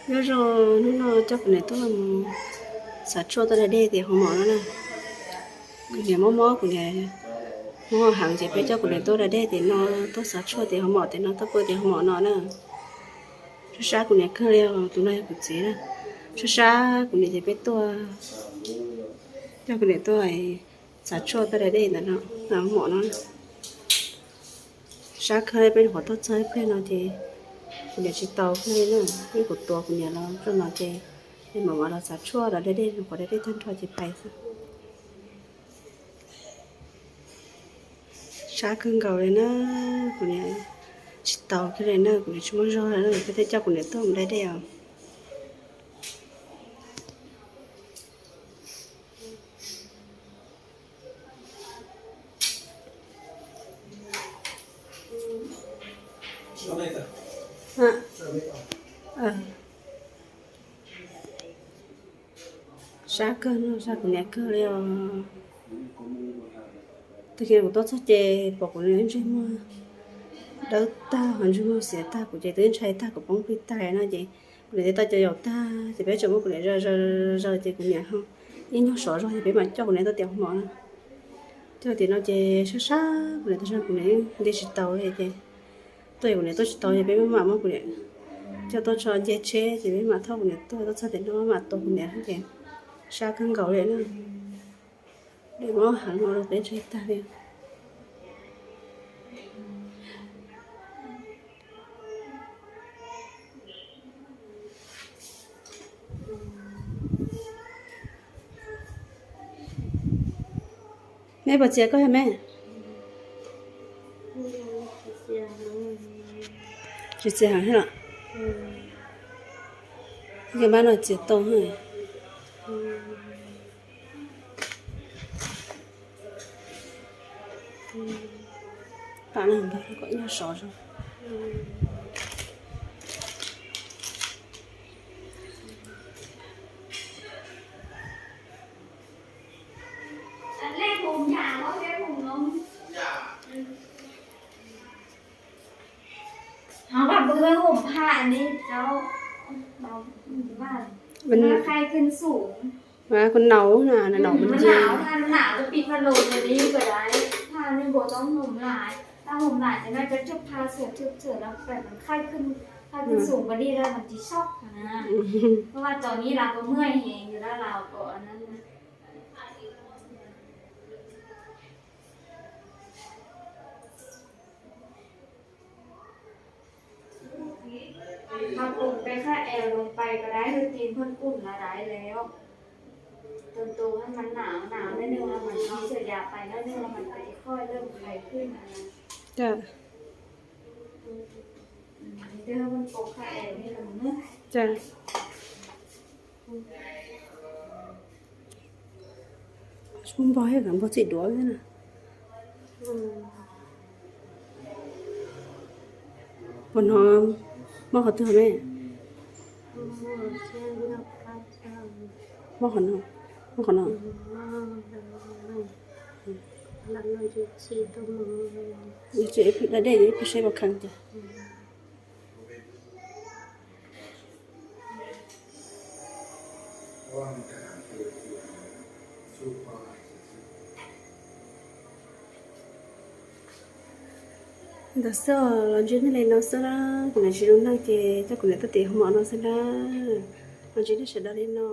Nyob zoo, hnub no coj kuv niam tuaj mus xav tshuaj tuaj da dej tim hoo mom no na. Kuv niam mob mob, kuv niam mob heev ces peb coj kuv niam tuaj da dej tim no, tuaj xav tshuaj tim hoo mom tim no, tuaj pw tim hoo mom no na. Sab sab kuv niam kawg li os, tus no yog kuv txiv na. Sab sab kuv niam ces peb tuaj coj kuv niam tuaj xav tshuaj tuaj da dej ntawm no, hoo mom no. Sab kawg li, peb nyuam qhuav tuaj txog ib pliag no ces kuv niam tsis tau kawg li na. Ib kuv tuav kuv niam los txog no ces peb mam mam los xav tshuaj los da dej, nyuam qhuav da dej tag nrho ces pais xwb. Sab kawg nkaus li na, kuv niam tsis tau kawg li na, kuv niam tsis muaj zog li na, peb thiaj coj kuv niam tuaj mus da dej os. Sab kawg no, sab kuv niam kawg li os. Tag kis kuv tuaj txog ces pom kuv niam ntsej muag dawb tag, ho ntsej muag xiav tag, kuv ces twb ntshai tag, kuv poob plig tag no ces kuv niam twb tau cov yaum tag ces peb tseem muab kuv niam zaws zaws zaws ces kuv niam ho ib nyuag sov zog ces peb mam coj kuv niam tuaj tim hoo mom na. Coj tim no ces sab sab kuv niam tas zog, kuv niam nti tsis tau li ces tuaj, kuv niam tuaj tsis tau ces peb mam muab kuv niam coj tuaj tso nce tsheb ces peb mam thauj kuv niam tuaj, tuaj txog tim no mam tua kuv niam ces sab kawg nkaus li na. Dej mob heev no los peb ntshai tag li. Meb puas txias koj yog meb? Tsis txias heev thiab los? Koj mab no txias tau. Pam no npawg kom ib nyuag sov zog. Hov, pab pw hauv phaj ne, khaij khwb xum. Kuv naus na, naus nws nce. Hnav, hnav, pij phaj loos li ko dais, phaj nej npau taub hom lais, taub hom lais ces nej cov cwj pha xwm cwj xwm no pem khaij khwb, khaij khwb xum ko dij lawm mas tsis sob na. Pab vaj tau nib las ko muaj heev yus dab las ko na. Pha pum peb khaj es loo pais ko dais, hwj tim phaj pum la dais lawm. Tus tus mas nam nam nej nws mas tsis txawj yam pais no, nej mas tis khoj lawm khais khwb na. Npog thiab, npog txim duav thiab na. Puas hnov mob qhov twg me? Mob qhov no, mob qhov no. Tsis da dej, ib pliag seb puas kheev cas. Ntawd xwb, los ntsib nej li no xwb na. Kuv niam tsis zoo neej ces coj kuv niam tuaj tim hoo mom no xwb na. Los ntsib nej sawv daws li no.